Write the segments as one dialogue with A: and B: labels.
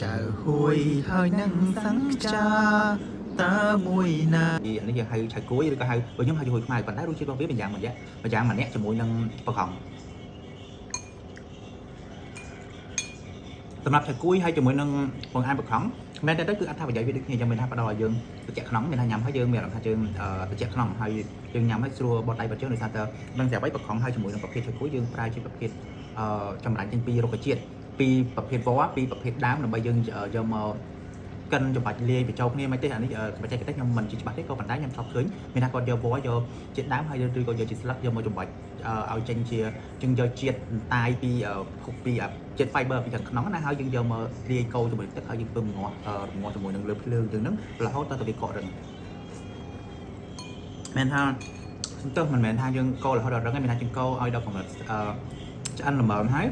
A: ចៅហួយហើយនឹងសង្ចាតើមួយណា
B: អានេះយើងហៅឆៅគួយឬក៏ហៅបើខ្ញុំហៅជាហួយខ្មៅប៉ុន្តែរសជាតិរបស់វាម្យ៉ាងម្នាក់ម្យ៉ាងម្នាក់ជាមួយនឹងបកង់សម្រាប់ឆៅគួយហើយជាមួយនឹងបង្អែមបកង់មែនតើទៅគឺអត្ថប្រយោជន៍វាដូចគ្នាយ៉ាងមានថាផ្ដល់ឲ្យយើងត្រជាក់ក្នុងមានថាញ៉ាំហើយយើងមានអារម្មណ៍ថាយើងត្រជាក់ក្នុងហើយយើងញ៉ាំហើយស្រួលបត់ដៃបត់ជើងដោយសារតែដឹងស្រាប់ហើយបកង់ហើយជាមួយនឹងប្រភេទឆៅគួយយើងប្រើជាប្រភេទចម្រាញ់ចេញពីរុក្ខជាតិពីប្រភេទវល្លិពីប្រភេទដើមដើម្បីយើងយកមក កិនច្បាច់លាយបញ្ចូលគ្នាមិនទេអានេះបច្ចេកទេសខ្ញុំមិនជាច្បាស់ទេក៏ប៉ុន្តែខ្ញុំធ្លាប់ឃើញមានថាគាត់យកវល្លិយកជាតិដើមហើយឬក៏យកជាស្លឹកយកមកច្បាច់ឲ្យចេញជាជាងយកជាតិតាយពីពីជាតិ fiber ពីខាងក្នុងណាហើយយើងយកមកលាយកូរជាមួយទឹកហើយយើងធ្វើរងាស់រងាស់ជាមួយនឹងលើភ្លើងចឹងហ្នឹងរហូតដល់ទៅវាកករឹងមែនថាសន្ទុះមិនមែនថាយើងកូររហូតដល់រឹងទេមានថាយើងកូរឲ្យដល់កម្រិតឆ្អិនល្មមហើយ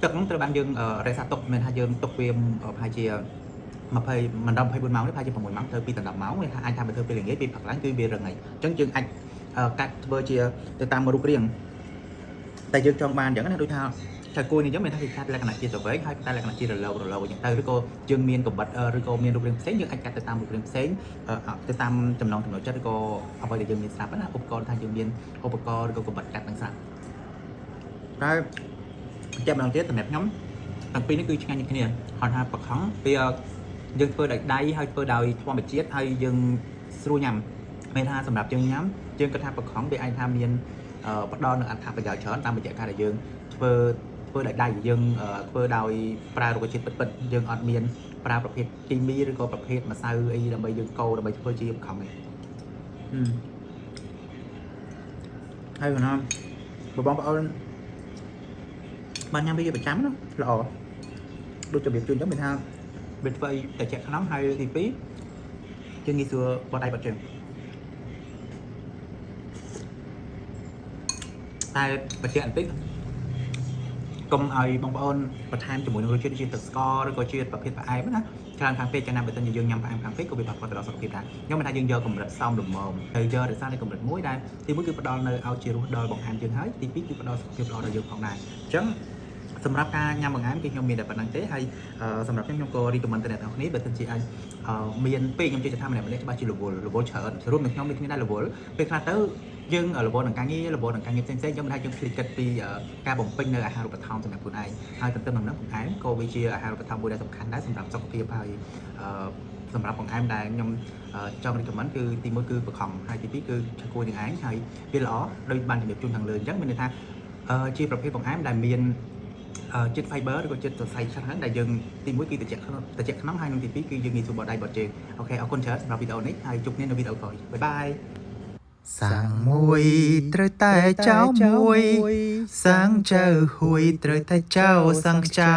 B: ទឹកហ្នឹងត្រូវបានយើងរក្សាទុកមានថាយើងទុកវាប្រហែលជា 20មិនដល់24ម៉ោងទេប្រហែលជា6ម៉ោងទៅ2ដល់10ម៉ោងវាថាអាចថាបើធ្វើពេលល្ងាចពេលព្រឹកឡើងគឺវារឹងហើយអញ្ចឹងយើងអាចកាត់ធ្វើជាទៅតាមរូបរាងតែយើងចង់បានអញ្ចឹងណាដូចថាឆៅគួយនេះអញ្ចឹងមានថាគេកាត់លក្ខណៈជាសវែងហើយតែលក្ខណៈជារលោងរលោងអញ្ចឹងទៅឬក៏យើងមានកម្រិតឬក៏មានរូបរាងផ្សេងយើងអាចកាត់ទៅតាមរូបរាងផ្សេងទៅតាមចំណងចំណូលចិត្តឬក៏អ្វីដែលយើងមានស្រាប់ណាឧបករណ៍ថាយើងមានឧបករណ៍ឬក៏កម្រិតកាត់នឹងស្រាប់តែចាំម្ដងទៀតសម្រាប់ខ្ញុំទាំងពីរនេះគឺឆ្ងាញ់គ្នាហៅថាប្រខំវា យើងធ្វើដោយដៃហើយធ្វើដោយធម្មជាតិហើយយើងស្រួលញ៉ាំមានថាសម្រាប់យើងញ៉ាំយើងគិតថាប្រខំវាអាចថាមានផ្ដល់នូវអត្ថប្រយោជន៍ច្រើនតាមរយៈការដែលយើងធ្វើធ្វើដោយដៃយើងធ្វើដោយប្រើរុក្ខជាតិពិតៗយើងអត់មានប្រើប្រភេទគីមីឬក៏ប្រភេទម្សៅអីដើម្បីយើងកូរដើម្បីធ្វើជាប្រខំទេហើយណាបងប្អូនបានញ៉ាំវាជាប្រចាំណាល្អដូចជំរាបជូនអញ្ចឹងមានថា វាធ្វើឲ្យត្រជាក់ក្នុងហើយទី2យើងងាយស្រួលបត់ដៃបត់ជើងតែបញ្ជាក់បន្តិចកុំឲ្យបងប្អូនបន្ថែមជាមួយនឹងរសជាតិដូចជាទឹកស្ករឬក៏ជាតិប្រភេទផ្អែមណាច្រើនខាងពេកកាលណាបើសិនជាយើងញ៉ាំផ្អែមខាងពេកក៏វាប៉ះពាល់ទៅដល់សុខភាពដែរខ្ញុំមិនថាយើងយកកម្រិតសមល្មមហើយយករក្សានៅកម្រិតមួយដែលទីមួយគឺផ្ដល់នៅឲ្យជារសដល់បង្អែមយើងហើយទីពីរគឺផ្ដល់សុខភាពល្អដល់យើងផងដែរអញ្ចឹងសម្រាប់ការញ៉ាំបង្អែមគឺខ្ញុំមានតែប៉ុណ្្នឹងទេហើយ សម្រាប់ខ្ញុំខ្ញុំក៏ recommend ទៅអ្នកទាំងអស់គ្នាបើសិនជាអាចមានពេលខ្ញុំជឿថាម្នាក់ម្នាក់ច្បាស់ជារវល់រវល់ច្រើនរួមនឹងខ្ញុំដូចគ្នាដែររវល់ពេលខ្លះទៅយើងរវល់នឹងការងាររវល់នឹងការងារផ្សេងៗខ្ញុំមិនថាយើងភ្លេចគិតពីការបំពេញនៅអាហារូបត្ថម្ភសម្រាប់ខ្លួនឯងហើយទន្ទឹមនឹងនោះបង្អែមក៏វាជាអាហារូបត្ថម្ភមួយដែលសំខាន់ដែរសម្រាប់សុខភាពហើយសម្រាប់បង្អែមដែលខ្ញុំចង់ recommend គឺទីមួយគឺបខំហើយទីពីរគឺឆាគួយនឹងឯងហើយវាល្អដូចបានជំរាបជូនខាងលើអញ្ចឹងមានន័យថាជាប្រភេទបង្អែមដែលមាន ជាតិ fiber ឬក៏ជាតិសរសៃច្រើនដែលយើងទីមួយគឺត្រជាក់ក្នុងត្រជាក់ក្នុងហើយនិងទីពីរគឺយើងងាយស្រួលបត់ដៃបត់ជើង OK អរគុណច្រើនសម្រាប់វីដេអូនេះហើយជួបគ្នានៅវីដេអូក្រោយ bye bye
A: សាងមួយត្រូវតែចៅមួយ សាងចៅហួយត្រូវតែចៅសង្ឃចា